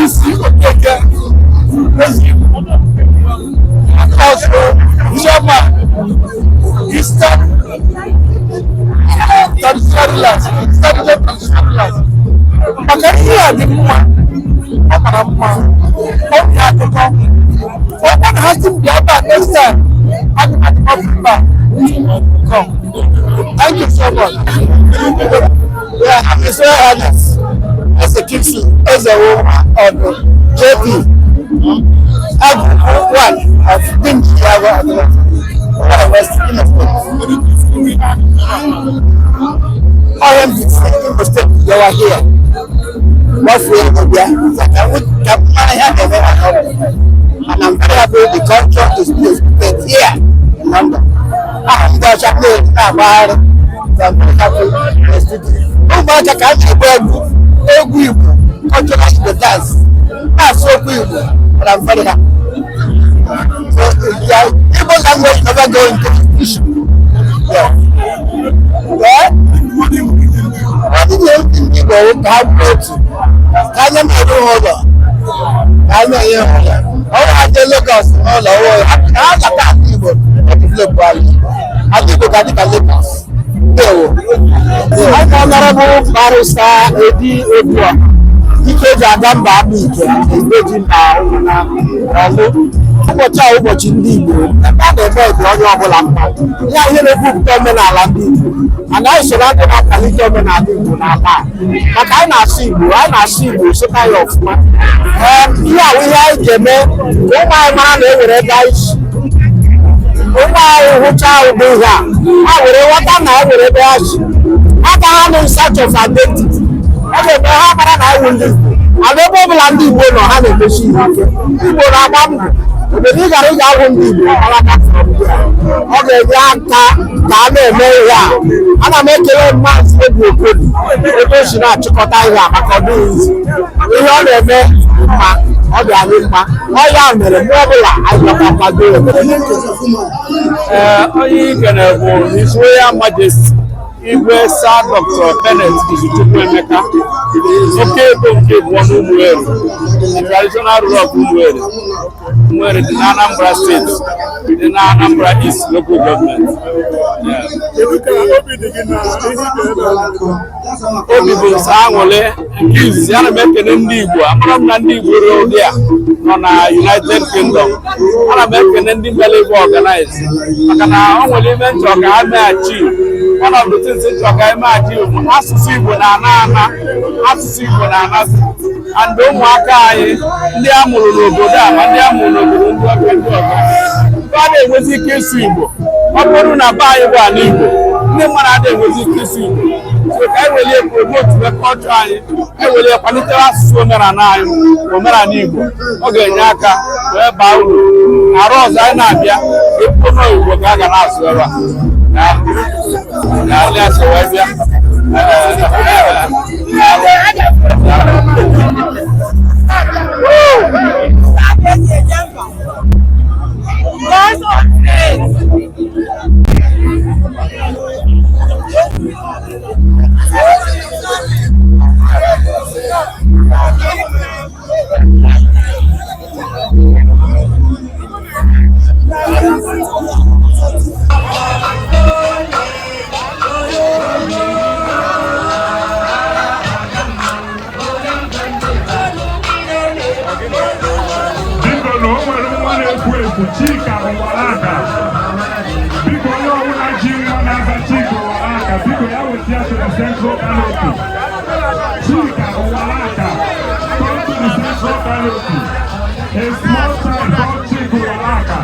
J: Isi Okeke Eze Igbo and also chairman Eastern Traditional Rulers, Eastern Region Traditional Rulers. Maka ihe a dị mma, ọ mara mma, ọ dị akụkọ. Ọ bụrụ na ha si m bịa ebe a next time, aga m adịkwa mba come. Thank you so much.
O: Yeah, I'm His Royal Highness Eze Kingsley Ezewo Odo JP Agu one of Dimji Agu Atlanta, West Imo State. Ọhịa m si Imo Steeti bịawa hie gbafuo ego bịa ka m mara ihe a na-eme na London. And I'm very happy the culture is displayed here in London. Aha ndị ọcha na-agbagharị. So I'm very happy in the city. Ụmụaka ka a na-egbu egwu egwu Igbo, cultural Igbo dance, na-asụ okwu Igbo, and I'm very happy. So yeah, Igbo language never go into extinction. Yeah. Yeah. Ọ dịghị ndị Igbo ka ha bụrụ otu, ka anya na-eru ha ụlọ, ka anya enye ha ụlọ. Ọ bụrụ ha jee Lagos n'ụlọ ọwụ ha lata ala Igbo na develop ala Igbo. Ala Igbo ga-adị ka Lagos. Ndewo.
K: I'm Honorable Barrister Edi Odua, dike eji aga mba abụ ike eji mba na ọlụ. Ụbọchị a ụbọchị ndị Igbo, ebe a na-eme ebi onye ọbụla mma. Ya ihe na-ekwupụta omenala ndị Igbo. Mana anyị so na ndị na-akwalite omenala Igbo n'ala a. Maka anyị na-asụ Igbo, anyị na-asụ Igbo sụta ya ọfụma. Ee, ihe a bụ ihe anyị ga-eme ka ụmụ anyị mara na e nwere ebe anyị si. Ụmụ anyị hụchaa ụdị ihe a, ha were ghọta na e nwere ebe ha si. Aka ha nụ in search of identity. Ọ ga-eme ha mara na anyị wụ ndị Igbo. Ala ebe ọbụla ndị Igbo nọ, ha na-emesi ihe ike. Igbo na-agba mbọ. Obodo ị gara ị ga-ahụ ndị Igbo gbalaga from there. Ọ ga-enye aka ka a na-eme ihe a. Ana m ekele Maazị Obi Okoli ebe o si na-achịkọta ihe a maka ọ dịghị izi. Ihe ọ na-eme dị mma, ọ dị anyị mma. Ọ ya mere mgbe ọbụla anyị bịakwa kwado ya.
P: Ee, onye ikene bụ His Royal Majesty Igwe Sir Dr. Bennett Izuchukwu Emeka, oke ebo nke abụọ na Ụmụeri, the traditional ruler of Ụmụeri. Ụmụeri dị na Anambra Steeti, dị na Anambra East Local Government.
A: Kedu ka obi dị gị na ihe ị ga-ebe a?
P: Obi bụ nsọ aṅụrị nke izizi. Ana m ekene ndị Igbo. Amara m na ndị Igbo ruo ụdị a nọ na United Kingdom. Ana m ekene ndị mere ebe organize, maka na o nwere ime nchọ ka ha mee achieve. One of the things nchọ ka ha mee achieve bụ asụsụ Igbo na-ana ana, asụsụ Igbo na-anazi, and ụmụaka anyị ndị a mụrụ n'obodo a ma ndị a mụrụ n'obodo ndị ọbịa ndị ọzọ a na-enwezi ike ịsụ Igbo. Ọ bụrụ na be anyị bụ ala Igbo, ndị mmadụ adịghị enwezi ike ịsụ Igbo. So ka anyị welie promote culture anyị, anyị welie kwalitere asụsụ omenala anyị, omenala Igbo. Ọ ga-enye aka wee baa uru arụ ọzọ anyị na-abịa ịpụ n'Igbo ka a ga na-asụ ebe a na na asụ wee bịa.
B: Biko, na o nwere nwa na-ekwu ekwu, Chika Ụwaraka. Biko, onye ọbụla ji nwa na-aza Chika Ụwaraka, biko ya weta ya to the central canopy. Chika Ụwaraka, come to the central canopy. A small child called Chika Ụwaraka,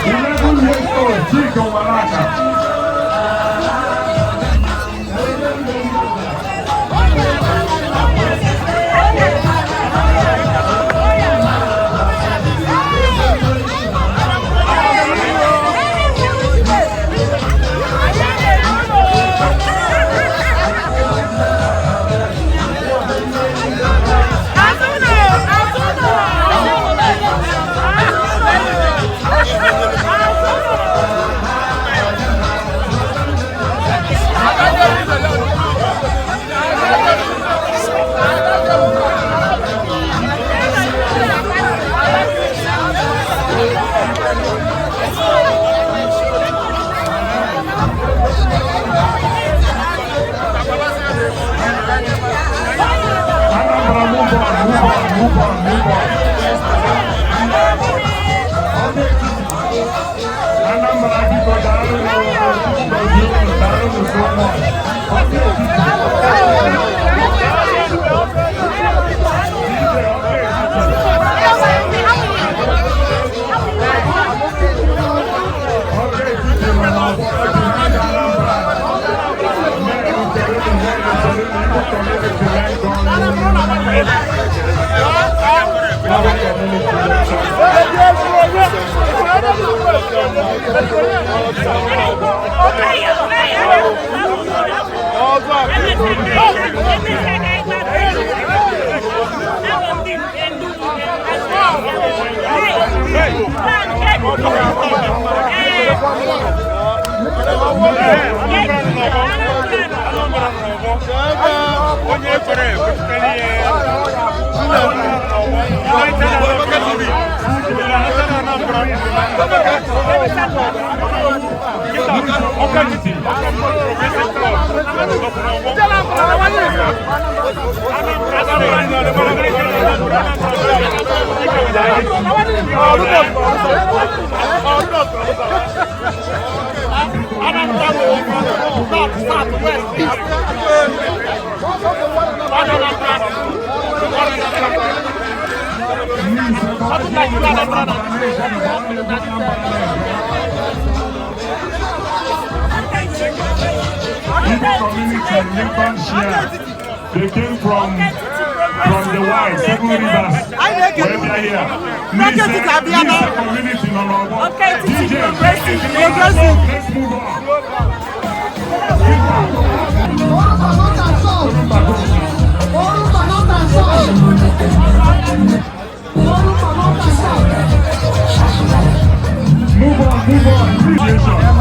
B: 11 years old, Chika Ụwaraka. Anambra, move on, move on, move on, move on. Anambra, biko, daalụ, gozie unu, daalụ so much. DJ, okay. Igbo community in Lincolnshire. They came from the Y, Seven Rivers. Where they are here. Nise community no no. DJ, let's move on. Move on, move on. Move on.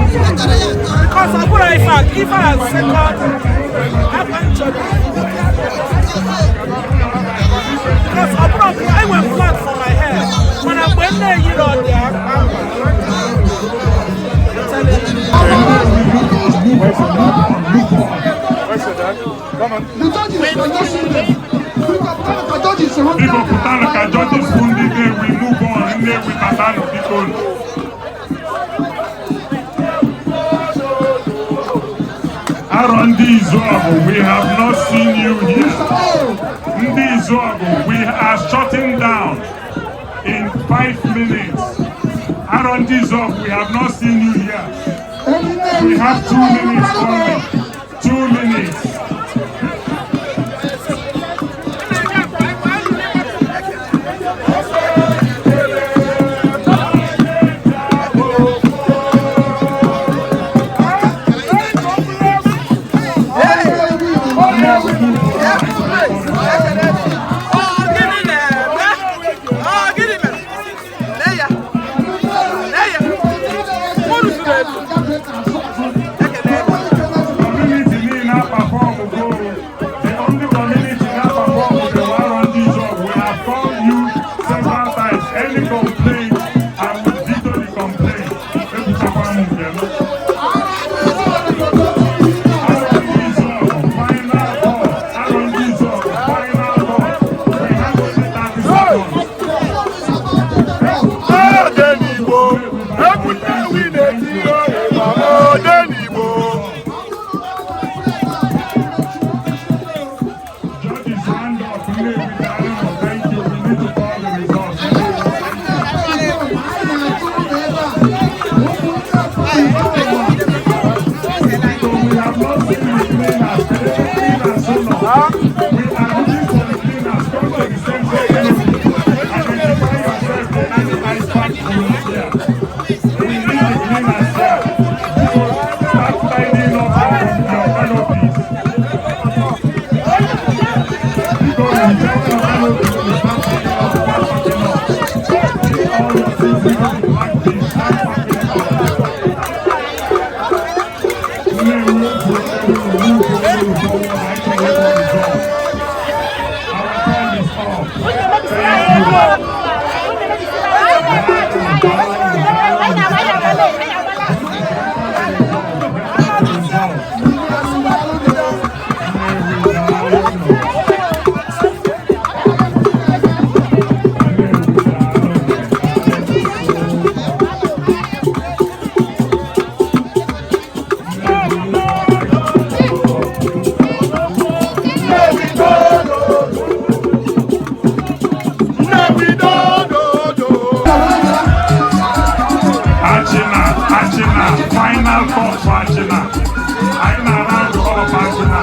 H: Because I put if I second, because I put I went flat for my hair. When I went there, you know,
B: Biko pụtanụ ka judges bụ ndị Nnewi move on. Nnewi batanụ biko. Arọ ndị Izuogu, we have not seen you here. Ndị Izuogu, we are shutting down in 5 minutes. Arọ ndị Izuogu, we have not seen you here. We have 2 minutes only. 2 minutes. Community niile perform go. The only community that perform the Arondizuogu. We have called you several times. Any complaint, I will veto the complaint. Ebuchakwa m nke m. Arondizuogu, final call. Arondizuogu, final call. We have only 30 seconds.
Q: Odenigbo, egwu Nnewi na-eti ịgba. Odenigbo.
B: Judges, hand up. Nnewi, daalụ. Thank you. We need to call the results. So we have not seen the cleaners. The cleaners so long. We are looking for the cleaners. Come to the center. Identify yourself and the IPAC volunteer. We need the cleaners here. So start tidying up your canopies. Because you tell your canopies to start picking up, start packing up. Take all your things into the black bin. Start packing up. Nnewi, move forward, move forward. I can wait for results. Our time is up. Thank you.
Q: Nnewi dododo.
B: Achina, Achina, final call for Achina. Anyị na-round up Achina.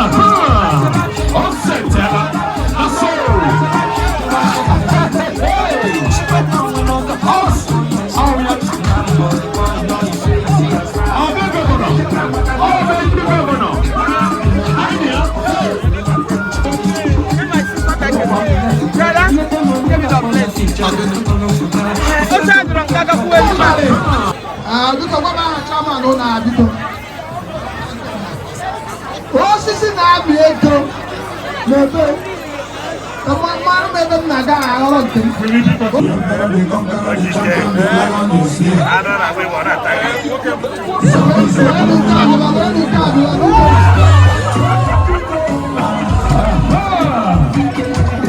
B: Aha! Ọ setela. Aso!
F: Ọ bụ governor. Ọ bụ ndị governor. Anyị ya.
J: Biko, gwa m aha chairman ụlọ a, biko. Osisi na-amị ego n'ebe ka mmanụ m ebe m na-aga aghọrọ nke m.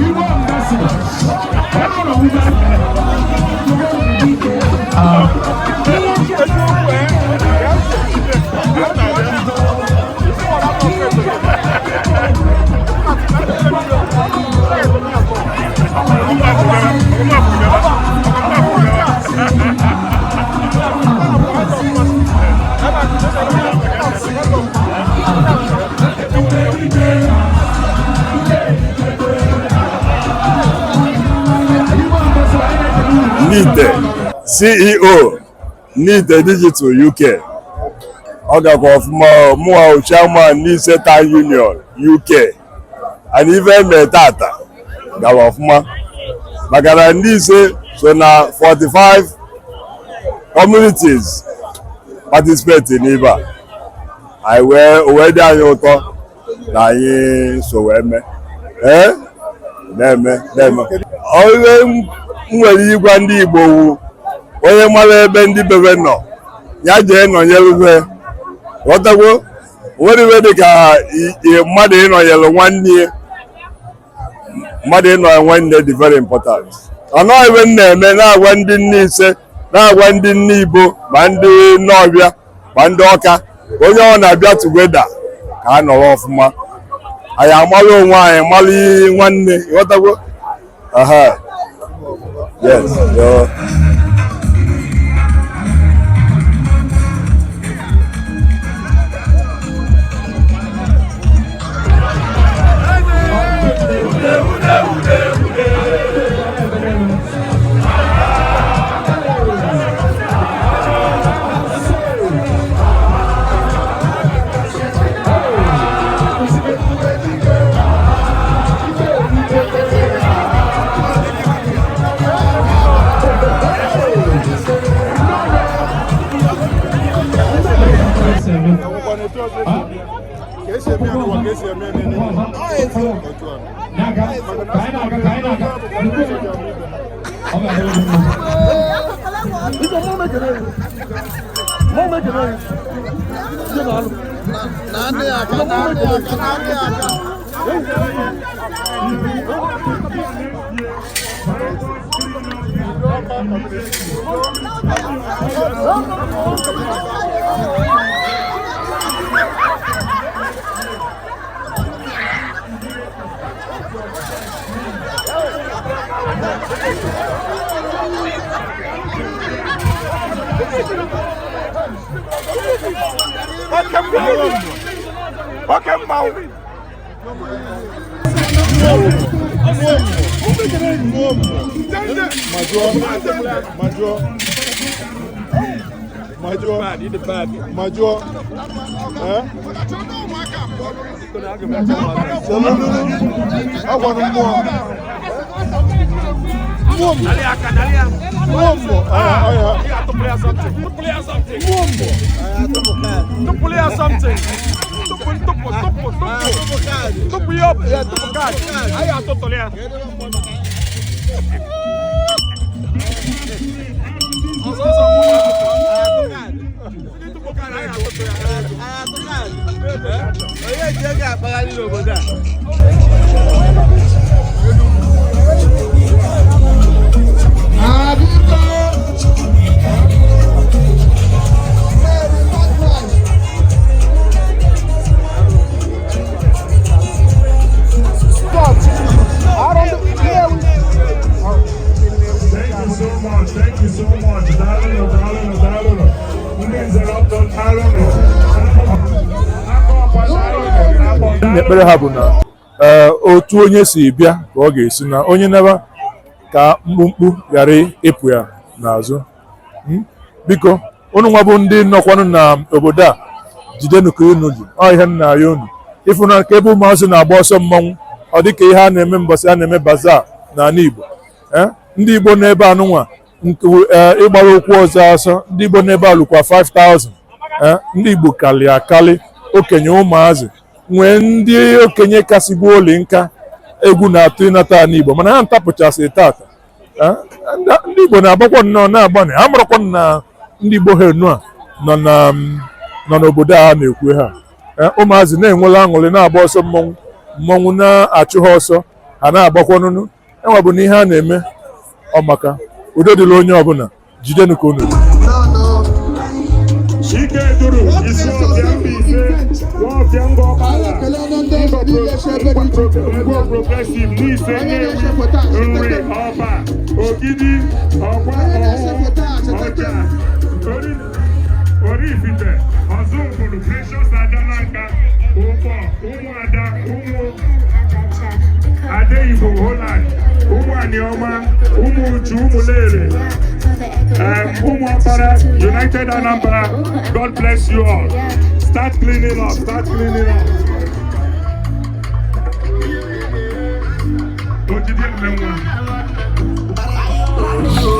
F: Igbo ambassadors. Ọ nọ n'ugbo.
A: Nite CEO Nite Digital UK, ọ gakwa ọfụma. Mụnwa chairman Nise Town Union UK, and ife eme tata gawa ọfụma maka na ndị ise so na 45 communities participate n'ibe a. Anyị wee o wee dị anyị ụtọ na anyị so wee mee, ee, na-eme na-eme. Onye m nwere ịgwa ndị Igbo wu, onye mara ebe ndị bebe nọ, ya jee nọnyere be. Ghọtagwo? Nwere iwe dị ka mmadụ ịnọnyere nwanne ya. Mmadụ ịnọ nwanne dị very important. Ọ ebe m na-eme na-agwa ndị nne ise, na-agwa ndị nne Igbo, ma ndị nọọbịa, ma ndị Ọka, onye ọ na-abịa together ka a nọrọ ọfụma.
R: Anyị amalụ onwe anyị, malụ nwanne, ịghọtago? Aha, yes, yo.
Q: Oke mmanwụ.
A: Major, eh?
B: Thank you so much. Daalụnụ, daalụnụ, daalụnụ. Ndị nzere ọtọ, daalụnụ.
A: Ekpere ha bụ na otu onye si bịa ka ọ ga-esi na onye naba ka mkpumkpu ghara ịpụ ya n'azụ. Biko unu nwa bụ ndị nọkwanụ na obodo a, jidenụ ka unu ji ọ ihe nna ya unu ịfụna ka ebe ụmụazị na-agba ọsọ mmanwụ, ọ dịka ihe a na-eme mbọsị a na-eme bazaar n'ala Igbo. Ndị Igbo n'ebe anụnwa ịgbara okwu ọzọ asọ, ndị Igbo n'ebe a lụkwa 5000. Ndị Igbo kalị akali, okenye ụmụazị nwee ndị okenye kasị gbuo oli nka egwu na-atụ ịnata ala Igbo, mana ha ntapụchasị tata. Ndị Igbo na-agbakwa nnọọ na-agbanị ha marakwa na ndị Igbo ha enu a nọ n'obodo a na-ekwu ha. Ụmụazị na-enwela aṅụrị na-agba ọsọ mmọnwụ, mmọnwụ na-achụ ha ọsọ, ha na-agbakwa ọnụnụ. Enwe bụ na ihe a na-eme ọmaka. Udo dịrị onye ọbụla, jidenụ ka unu.
B: Ike duru isi ọbịa Mbaise, nwaọbịa ngwa ọkpala, Ngwo Progressive, Nise, Nnewi, Nri, Ọba, Ogidi, Ọgwa, Ọhụụ, Ọja, Oraifite, Ọzụbụlụ, Precious Adananka, Ụkpọ, Ụmụada, Ụmụ Adeigbo, Holland, Ụmụ Aniọma, Ụmụ Uchu, Ụmụlere, Ụmụọkpara, United Anambra. God bless you all. Start cleaning up, start cleaning up. Ojidi Mmenwa.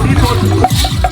B: Biko.